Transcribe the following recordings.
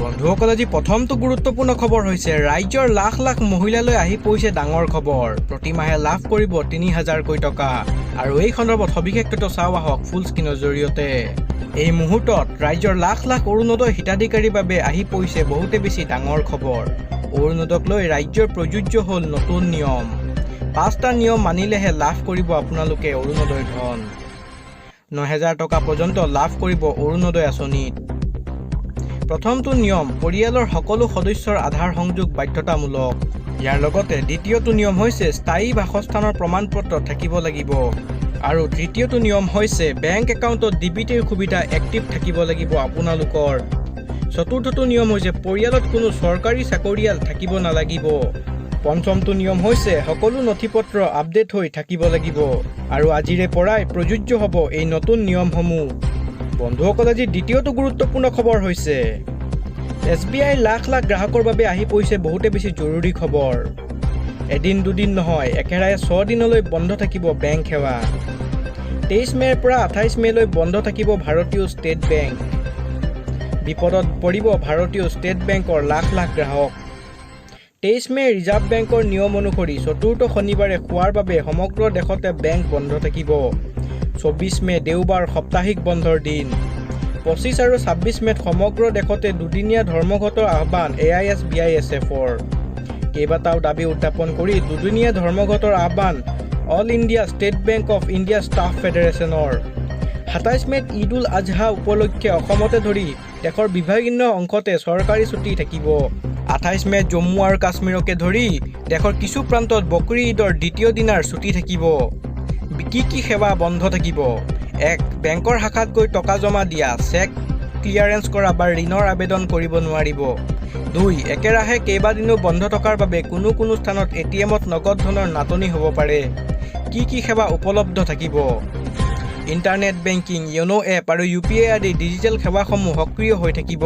বন্ধুসকল, আজি প্ৰথমটো গুৰুত্বপূৰ্ণ খবৰ হৈছে ৰাজ্যৰ লাখ লাখ মহিলালৈ আহি পৰিছে ডাঙৰ খবৰ। প্ৰতিমাহে লাভ কৰিব 3000কৈ টকা। আৰু এই সন্দৰ্ভত সবিশেষ তথ্য চাওঁ আহক ফুল স্ক্ৰীণৰ জৰিয়তে। এই মুহূৰ্তত ৰাজ্যৰ লাখ লাখ অৰুণোদয় হিতাধিকাৰীৰ বাবে আহি পৰিছে বহুতে বেছি ডাঙৰ খবৰ। অৰুণোদয়ক লৈ ৰাজ্যৰ প্ৰযোজ্য হ'ল নতুন নিয়ম। পাঁচটা নিয়ম মানিলেহে লাভ কৰিব আপোনালোকে অৰুণোদয় ধন। 9000 টকা পৰ্যন্ত লাভ কৰিব অৰুণোদয় আঁচনিত। প্ৰথমটো নিয়ম, পৰিয়ালৰ সকলো সদস্যৰ আধাৰ সংযোগ বাধ্যতামূলক। ইয়াৰ লগতে দ্বিতীয়টো নিয়ম হৈছে স্থায়ী বাসস্থানৰ প্ৰমাণপত্ৰ থাকিব লাগিব। আৰু তৃতীয়টো নিয়ম হৈছে বেংক একাউণ্টত ডিবিটিৰ সুবিধা এক্টিভ থাকিব লাগিব আপোনালোকৰ। চতুৰ্থটো নিয়ম হৈছে পৰিয়ালত কোনো চৰকাৰী চাকৰিয়াল থাকিব নালাগিব। পঞ্চমটো নিয়ম হৈছে সকলো নথি পত্ৰ আপডেট হৈ থাকিব লাগিব। আৰু আজিৰে পৰাই প্ৰযোজ্য হ'ব এই নতুন নিয়মসমূহ। বন্ধুসকল, আজি দ্বিতীয়টো গুৰুত্বপূৰ্ণ খবৰ হৈছে এছবিআইৰ লাখ লাখ গ্ৰাহকৰ বাবে আহি পৰিছে বহুতে বেছি জৰুৰী খবৰ। এদিন দুদিন নহয়, একেৰাহে 6 দিনলৈ বন্ধ থাকিব বেংক সেৱা। 23 মে'ৰ পৰা 28 মে'লৈ বন্ধ থাকিব ভাৰতীয় ষ্টেট বেংক। বিপদত পৰিব ভাৰতীয় ষ্টেট বেংকৰ লাখ লাখ গ্ৰাহক। 23 মে' ৰিজাৰ্ভ বেংকৰ নিয়ম অনুসৰি চতুৰ্থ শনিবাৰে খোৱাৰ বাবে সমগ্ৰ দেশতে বেংক বন্ধ থাকিব। 24 মে' দেওবাৰ, সাপ্তাহিক বন্ধৰ দিন। 25 আৰু 26 মে'ত সমগ্ৰ দেশতে দুদিনীয়া ধৰ্মঘটৰ আহ্বান এআইএছবিআইএছএফৰ। কেইবাটাও দাবী উত্থাপন কৰি দুদিনীয়া ধৰ্মঘটৰ আহ্বান All India State Bank of India Staff ফেডাৰেশ্যনৰ। 27 মে'ত ঈদ উল আজহা উপলক্ষে অসমকে ধৰি দেশৰ বিভিন্ন অংশতে চৰকাৰী ছুটী থাকিব। 28 মে'ত জম্মু আৰু কাশ্মীৰকে ধৰি দেশৰ কিছু প্ৰান্তত বকৰি ঈদৰ দ্বিতীয় দিনাৰ ছুটী থাকিব। কি কি সেৱা বন্ধ থাকিব? এক, বেংকৰ শাখাত গৈ টকা জমা দিয়া, চেক ক্লিয়াৰেন্স কৰা বা ঋণৰ আবেদন কৰিব নোৱাৰিব। দুই, একেৰাহে কেইবাদিনো বন্ধ থকাৰ বাবে কোনো কোনো স্থানত এটিএমত নগদ ধনৰ নাটনি হ'ব পাৰে। কি কি সেৱা উপলব্ধ থাকিব? ইণ্টাৰনেট বেংকিং, য়ন' এপ আৰু ইউপিআই আদি ডিজিটেল সেৱাসমূহ সক্ৰিয় হৈ থাকিব।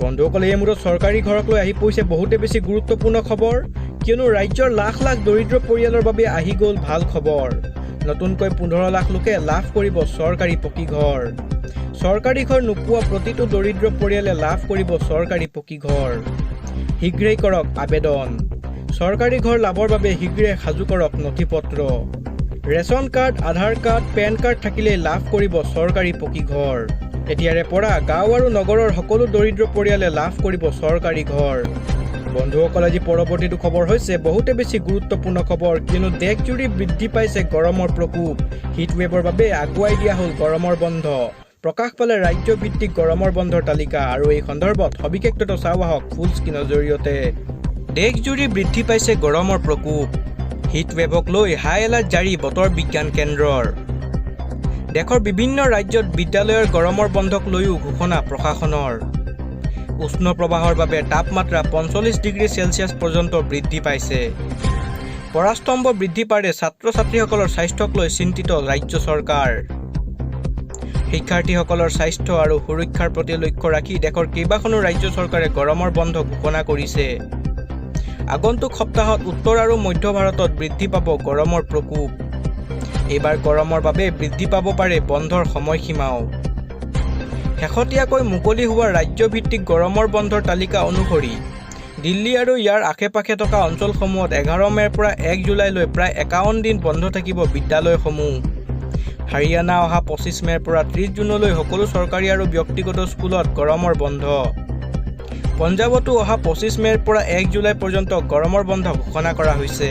বন্ধুসকল, এই মুহূৰ্তত চৰকাৰী ঘৰক লৈ আহি পৰিছে বহুতে বেছি গুৰুত্বপূৰ্ণ খবৰ, কিয়নো ৰাজ্যৰ লাখ লাখ দৰিদ্ৰ পৰিয়ালৰ বাবে আহি গ'ল ভাল খবৰ। নতুনকৈ 15 লাখ লোকে লাভ কৰিব চৰকাৰী পকী ঘৰ। চৰকাৰী ঘৰ নোপোৱা প্ৰতিটো দৰিদ্ৰ পৰিয়ালে লাভ কৰিব চৰকাৰী পকী ঘৰ। শীঘ্ৰেই কৰক আবেদন। চৰকাৰী ঘৰ লাভৰ বাবে শীঘ্ৰে সাজু কৰক নথি পত্ৰ। ৰেচন কাৰ্ড, আধাৰ কাৰ্ড, পেন কাৰ্ড থাকিলেই লাভ কৰিব চৰকাৰী পকী ঘৰ। এতিয়াৰে পৰা গাঁও আৰু নগৰৰ সকলো দৰিদ্ৰ পৰিয়ালে লাভ কৰিব চৰকাৰী ঘৰ। বন্ধুসকল, আজি পৰৱৰ্তীটো খবৰ হৈছে বহুতে বেছি গুৰুত্বপূৰ্ণ খবৰ, কিয়নো দেশজুৰি বৃদ্ধি পাইছে গৰমৰ প্ৰকোপ। হিট ৱেভৰ বাবে আগুৱাই দিয়া হ'ল গৰমৰ বন্ধ। প্ৰকাশ পালে ৰাজ্যভিত্তিক গৰমৰ বন্ধৰ তালিকা। আৰু এই সন্দৰ্ভত সবিশেষ তথ্য চাওঁ আহক ফুল স্ক্ৰীণৰ জৰিয়তে। দেশজুৰি বৃদ্ধি পাইছে গৰমৰ প্ৰকোপ। হিট ৱেভক লৈ হাই এলাৰ্ট জাৰি বতৰ বিজ্ঞান কেন্দ্ৰৰ। দেশৰ বিভিন্ন ৰাজ্যত বিদ্যালয়ৰ গৰমৰ বন্ধক লৈও ঘোষণা প্ৰশাসনৰ। উষ্ণ প্ৰবাহৰ বাবে তাপমাত্ৰা 45 ডিগ্ৰী চেলছিয়াছ পৰ্যন্ত বৃদ্ধি পাইছে। পৰাস্তম্ভ বৃদ্ধি পোৱাৰে ছাত্ৰ ছাত্ৰীসকলৰ স্বাস্থ্যক লৈ চিন্তিত ৰাজ্য চৰকাৰ। শিক্ষাৰ্থীসকলৰ স্বাস্থ্য আৰু সুৰক্ষাৰ প্ৰতি লক্ষ্য ৰাখি দেশৰ কেইবাখনো ৰাজ্য চৰকাৰে গৰমৰ বন্ধ ঘোষণা কৰিছে। আগন্তুক সপ্তাহত উত্তৰ আৰু মধ্য ভাৰতত বৃদ্ধি পাব গৰমৰ প্ৰকোপ। এইবাৰ গৰমৰ বাবে বৃদ্ধি পাব পাৰে বন্ধৰ সময়সীমাও। শেহতীয়াকৈ মুকলি হোৱা ৰাজ্যভিত্তিক গৰমৰ বন্ধৰ তালিকা অনুসৰি দিল্লী আৰু ইয়াৰ আশে পাশে থকা অঞ্চলসমূহত 11 মে'ৰ পৰা 1 জুলাইলৈ প্ৰায় 51 দিন বন্ধ থাকিব বিদ্যালয়সমূহ। হাৰিয়ানা অহা 25 মে'ৰ পৰা 30 জুনলৈ সকলো চৰকাৰী আৰু ব্যক্তিগত স্কুলত গৰমৰ বন্ধ। পঞ্জাৱতো অহা 25 মে'ৰ পৰা 1 জুলাই পৰ্যন্ত গৰমৰ বন্ধ ঘোষণা কৰা হৈছে।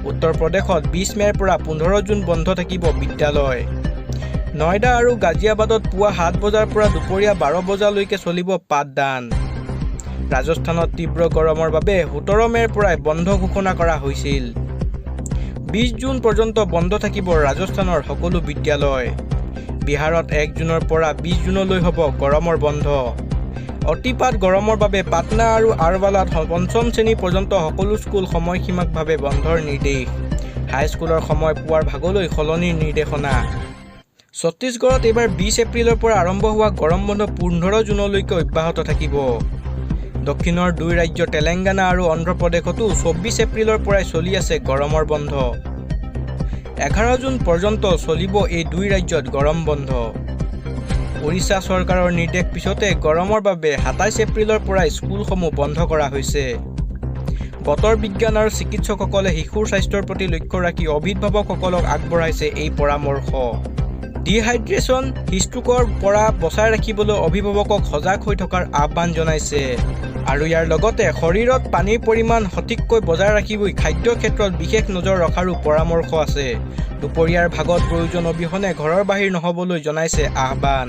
উত্তৰ প্ৰদেশত 20 মে'ৰ পৰা 15 জুন বন্ধ থাকিব বিদ্যালয়। নয়ডা আৰু গাজিয়াবাদত পুৱা 7 বজাৰ পৰা দুপৰীয়া 12 বজালৈকে চলিব পাঠদান। ৰাজস্থানত তীব্ৰ গৰমৰ বাবে 17 মে'ৰ পৰাই বন্ধ ঘোষণা কৰা হৈছিল। 20 জুন পৰ্যন্ত বন্ধ থাকিব ৰাজস্থানৰ সকলো বিদ্যালয়। বিহাৰত 1 জুনৰ পৰা 20 জুনলৈ হ'ব গৰমৰ বন্ধ। অতিপাত গৰমৰ বাবে পাটনা আৰু আৰৱালাত পঞ্চম শ্ৰেণী পৰ্যন্ত সকলো স্কুল সময়সীমাকভাৱে বন্ধৰ নিৰ্দেশ। হাইস্কুলৰ সময় পুৱাৰ ভাগলৈ সলনিৰ নিৰ্দেশনা। ছত্তীশগড়ত এইবাৰ 20 এপ্ৰিলৰ পৰা আৰম্ভ হোৱা গৰম বন্ধ 15 জুনলৈকে অব্যাহত থাকিব। দক্ষিণৰ দুই ৰাজ্য তেলেংগানা আৰু অন্ধ্ৰপ্ৰদেশতো 24 এপ্ৰিলৰ পৰাই চলি আছে গৰমৰ বন্ধ। 11 জুন পৰ্যন্ত চলিব এই দুই ৰাজ্যত গৰম বন্ধ। উৰিষ্যা চৰকাৰৰ নিৰ্দেশ পিছতে গৰমৰ বাবে 27 এপ্ৰিলৰ পৰা স্কুলসমূহ বন্ধ কৰা হৈছে। বতৰ বিজ্ঞান আৰু চিকিৎসকসকলে শিশুৰ স্বাস্থ্যৰ প্ৰতি লক্ষ্য ৰাখি অভিভাৱকসকলক আগবঢ়াইছে এই পৰামৰ্শ। ডিহাইড্ৰেশ্যন, হিটষ্ট্ৰোকৰ পৰা বচাই ৰাখিবলৈ অভিভাৱকক সজাগ হৈ থকাৰ আহ্বান জনাইছে। আৰু ইয়াৰ লগতে শৰীৰত পানীৰ পৰিমাণ সঠিককৈ বজাই ৰাখিবলৈ খাদ্যৰ ক্ষেত্ৰত বিশেষ নজৰ ৰখাৰো পৰামৰ্শ আছে। দুপৰীয়াৰ ভাগত প্ৰয়োজন অবিহনে ঘৰৰ বাহিৰ নহ'বলৈ জনাইছে আহ্বান।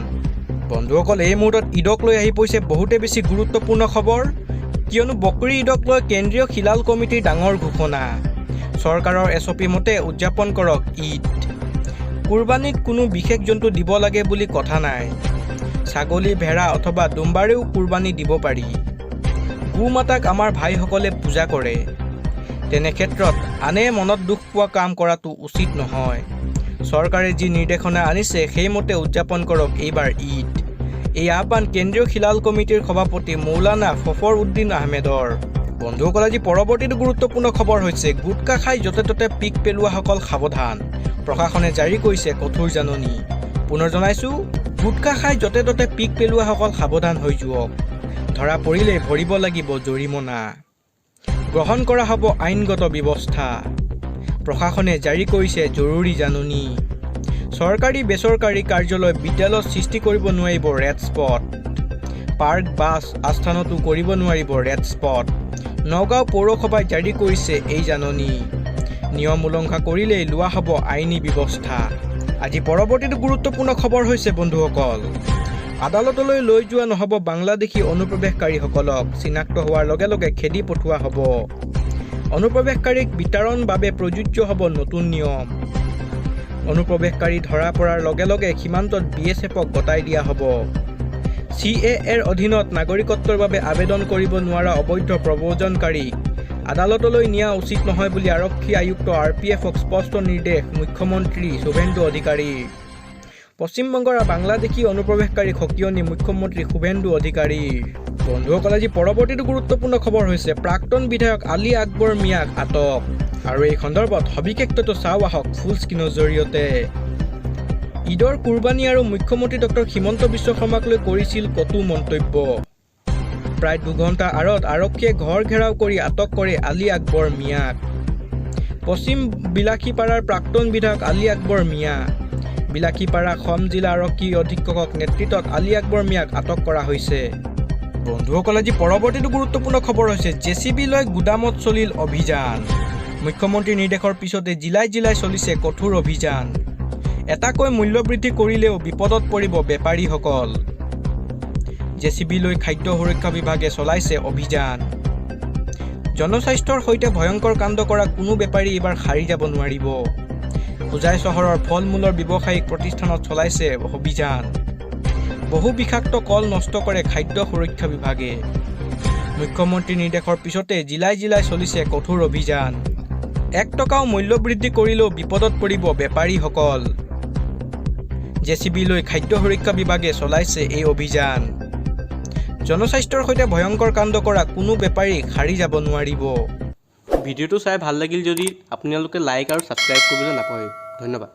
বন্ধুসকল, এই মুহূৰ্তত ঈদক লৈ আহি পৰিছে বহুতে বেছি গুৰুত্বপূৰ্ণ খবৰ, কিয়নো বকৰি ঈদক লৈ কেন্দ্ৰীয় হিলাল কমিটিৰ ডাঙৰ ঘোষণা। চৰকাৰৰ এছঅ'পি মতে উদযাপন কৰক ঈদ। কুৰবানীত কোনো বিশেষ জন্তু দিব লাগে বুলি কথা নাই। ছাগলী, ভেড়া অথবা দুম্বাৰেও কুৰবানী দিব পাৰি। গো মাতাক আমাৰ ভাইসকলে পূজা কৰে। তেনে ক্ষেত্ৰত আনে মনত দুখ পোৱা কাম কৰাটো উচিত নহয়। চৰকাৰে যি নিৰ্দেশনা আনিছে, সেইমতে উদযাপন কৰক এইবাৰ ঈদ। এই আহ্বান কেন্দ্ৰীয় হিলাল কমিটিৰ সভাপতি মৌলানা ফখৰ উদ্দিন আহমেদৰ। বন্ধুসকল, আজি পৰৱৰ্তীটো গুৰুত্বপূৰ্ণ খবৰ হৈছে গুটখা খাই য'তে ত'তে পিক পেলোৱাসকল সাৱধান, প্ৰশাসনে জাৰি কৰিছে কঠোৰ জাননী। পুনৰ জনাইছোঁ, গুটখা খাই য'তে ত'তে পিক পেলোৱাসকল সাৱধান হৈ যাওক। ধৰা পৰিলেই ভৰিব লাগিব জৰিমনা, গ্ৰহণ কৰা হ'ব আইনগত ব্যৱস্থা। প্ৰশাসনে জাৰি কৰিছে জৰুৰী জাননী। চৰকাৰী বেচৰকাৰী কাৰ্যালয়, বিদ্যালয়ত সৃষ্টি কৰিব নোৱাৰিব ৰেড স্পট। পাৰ্ক, বাছ আস্থানতো কৰিব নোৱাৰিব ৰেড স্পট। নগাঁও পৌৰসভাই জাৰি কৰিছে এই জাননী। নিয়ম উলংঘা কৰিলেই লোৱা হ'ব আইনী ব্যৱস্থা। আজি পৰৱৰ্তীটো গুৰুত্বপূৰ্ণ খবৰ হৈছে, বন্ধুসকল, আদালতলৈ লৈ যোৱা নহ'ব বাংলাদেশী অনুপ্ৰৱেশকাৰীসকলক। চিনাক্ত হোৱাৰ লগে লগে খেদি পঠোৱা হ'ব। অনুপ্ৰৱেশকাৰীক বিতাড়নৰ বাবে প্ৰযোজ্য হ'ব নতুন নিয়ম। অনুপ্ৰৱেশকাৰী ধৰা পৰাৰ লগে লগে সীমান্তত বিএছএফক গতাই দিয়া হ'ব। চিএএৰ অধীনত নাগৰিকত্বৰ বাবে আবেদন কৰিব নোৱাৰা অবৈধ প্ৰব্ৰজনকাৰীক আদালতলৈ নিয়া উচিত নহয় বুলি আৰক্ষী আয়ুক্ত, আৰপিএফক স্পষ্ট নিৰ্দেশ মুখ্যমন্ত্ৰী শুভেন্দু অধিকাৰীৰ। পশ্চিমবংগৰ বাংলাদেশী অনুপ্ৰৱেশকাৰীক সকিয়নি মুখ্যমন্ত্ৰী শুভেন্দু অধিকাৰীৰ। বন্ধুসকল, আজি পৰৱৰ্তীটো গুৰুত্বপূৰ্ণ খবৰ হৈছে প্ৰাক্তন বিধায়ক আলী আকবৰ মিয়াক আটক। আৰু এই সন্দৰ্ভত সবিশেষ তথ্য চাওঁ আহক ফুল স্ক্ৰীণৰ জৰিয়তে। ঈদৰ কুৰবানী আৰু মুখ্যমন্ত্ৰী ডক্টৰ হিমন্ত বিশ্ব শৰ্মাক লৈ কৰিছিল কটু মন্তব্য। প্ৰায় 2 ঘণ্টা আঁৰত আৰক্ষীয়ে ঘৰ ঘেৰাও কৰি আটক কৰে আলী আকবৰ মিয়াক। পশ্চিম বিলাসীপাৰাৰ প্ৰাক্তন বিধায়ক আলী আকবৰ মিয়া। বিলাসীপাৰা সম জিলা আৰক্ষী অধীক্ষকক নেতৃত্বত আলী আকবৰ মিয়াক আটক কৰা হৈছে। বন্ধুসকল, আজি পৰৱৰ্তীটো গুৰুত্বপূৰ্ণ খবৰ হৈছে জেচিবি লৈ গুদামত চলিল অভিযান। মুখ্যমন্ত্ৰীৰ নিৰ্দেশৰ পিছতে জিলাই জিলাই চলিছে কঠোৰ অভিযান। এটাকৈ মূল্যবৃদ্ধি কৰিলেও বিপদত পৰিব বেপাৰীসকল। জেচিবি লৈ খাদ্য সুৰক্ষা বিভাগে চলাইছে অভিযান। জনস্বাস্থ্যৰ সৈতে ভয়ংকৰ কাণ্ড কৰা কোনো বেপাৰী এইবাৰ সাৰি যাব নোৱাৰিব। হোজাই চহৰৰ ফল মূলৰ ব্যৱসায়িক প্ৰতিষ্ঠানত চলাইছে অভিযান। বহু বিষাক্ত কল নষ্ট কৰে খাদ্য সুৰক্ষা বিভাগে। মুখ্যমন্ত্ৰীৰ নিৰ্দেশৰ পিছতে জিলাই জিলাই চলিছে কঠোৰ অভিযান। 1 টকাও মূল্যবৃদ্ধি কৰিলেও বিপদত পৰিব বেপাৰীসকল। জেচিবি লৈ খাদ্য সুৰক্ষা বিভাগে চলাইছে এই অভিযান। জনস্বাস্থ্যৰ সৈতে ভয়ংকৰ কাণ্ড কৰা কোনো বেপাৰী সাৰি যাব নোৱাৰিব। ভিডিঅ'টো চাই ভাল লাগিল যদি আপোনালোকে লাইক আৰু ছাবস্ক্ৰাইব কৰিবলৈ নাপাহৰিব। ধন্যবাদ।